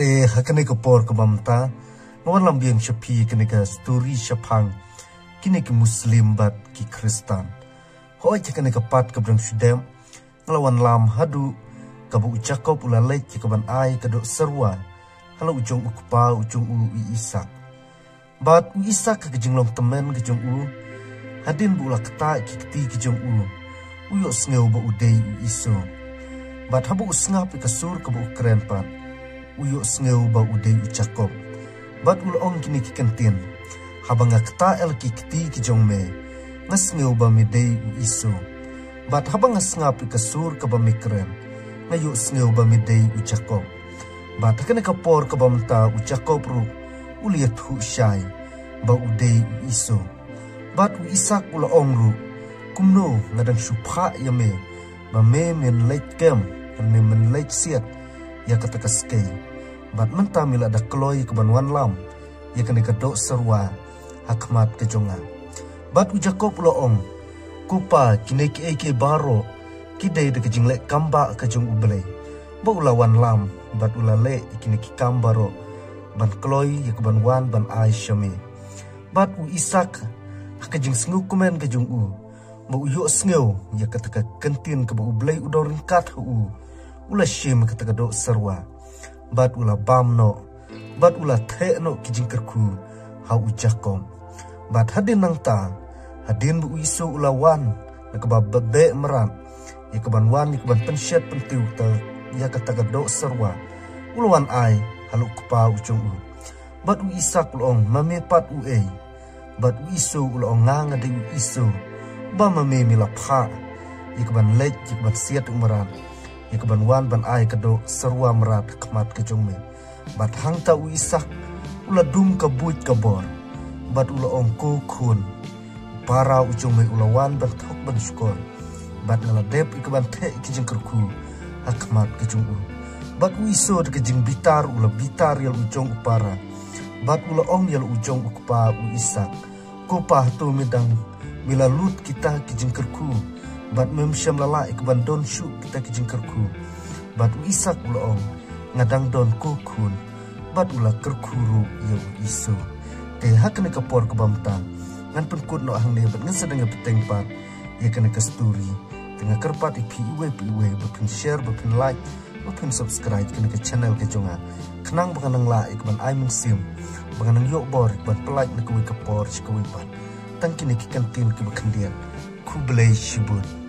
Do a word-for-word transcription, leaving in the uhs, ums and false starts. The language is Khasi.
Te ha kane ka por kaba mynta nga wan lam biang sha phi kane ka story shaphang kine ki Muslim bad ki Khristan. Hooid, ha kane ka part kaba dang shu dep nga la wan lam haduh kaba u Jakob u la leit ïa kaban ai ka doh serwa ha la u jong u kpa u jong u, u Isak. Bad u Isak ha ka jinglong tymmen ka jong u, hadien ba u la ktah ki kti ki jong u, u ïohsngew ba u dei u Esau. Bad haba u sngap ïa ka sur kaba u kren pat, u ïohsngew ba u dei u Jakob. Bad u la ong kine ki kyntien: Haba nga ktah ïa la ki kti ki jong me, nga sngew ba me dei u Esau. Bad haba nga sngap ïa ka sur kaba me kren, nga ïohsngew ba me dei u Jakob. Bad ha kane ka por kaba mynta u Jakob ruh u la ïathuh shai ba u dei u Esau. Bad u Isak u la ong ruh: Kumno nga dang shu phah ïa me ba me men leit kem, ne men leit siat ïa kata ka skei? Bad mynta me la da kloi ïa kaban wan lam ïa kane ka doh serwa ha khmat ka jong nga. Bad u Jakob u la ong: Ko pa, kine kiei kiei baroh ki dei da ka jingleh kam ba ka jong U Blei, ba u la wan lam bad u la leh ïa kine ki kam baroh ban kloi ïa kaban wan ban ai sha me. Bad u Isak, ha ka jingsngewkmen ka jong u ba u ïohsngew ïa kata ka kyntien kaba U Blei u don ryngkat ha u, u la shim kata ka doh serwa bad u la bam noh, bad u la theh noh ki jingkyrkhu ha u Jakob. Bad hadien nangta, hadien ba u Esau u la wan na kaba beh mrad ïa kaban wan ïa kaban pynshet pyntiew ïa kata ka doh serwa, u la wan ai ha la u kpa u jong u. Bad u Isak u la ong: Ma me pat uei? Bad u Esau u la ong: Nga nga dei u Esau, ba ma me me la phah ïa kaban leit ïa kaban siat u mrad, ïa kaban wan ban ai ka doh serwa mrad ha khmat ka jong me. Bad hangta u Isak u la dum ka buit ka bor, bad u la ong: Ko khun, para u jong me u la wan ban thok ban shukor, bad nga la dep ïa kaban theh ki jingkyrkhu ha khmat ka jong u. Bad u Esau da ka jingbitar u la bitar ïa la u jong u para, bad u la ong ïa la u jong u kpa u Isak: Ko pa, hato me dang, me la lut kita ki jingkyrkhu, bad mem shym la lah ïa kaban don shuh kita ki jingkyrkhu? Bad u Isak u la ong: Nga dang don, ko khun. Bad u la kyrkhu ruh ïa u Esau. Te ha kane ka por kaba mynta ngan pynkut noh hangne bad ngan sa dang ïa bteng pat ïa kane ka story. Te nga kyrpad ïa phi iwei pa iwei ba phin share, ba phin like, ba phin subscribe kane ka channel ka jong nga, khnang ba ngan nang lah ïa kaban ai mynsiem, ba ngan nang ïoh bor ïa kaban pyllait na kawei ka por sha kawei pat. Tang kine ki kyntien kiba khyndiat. Khublei shibun.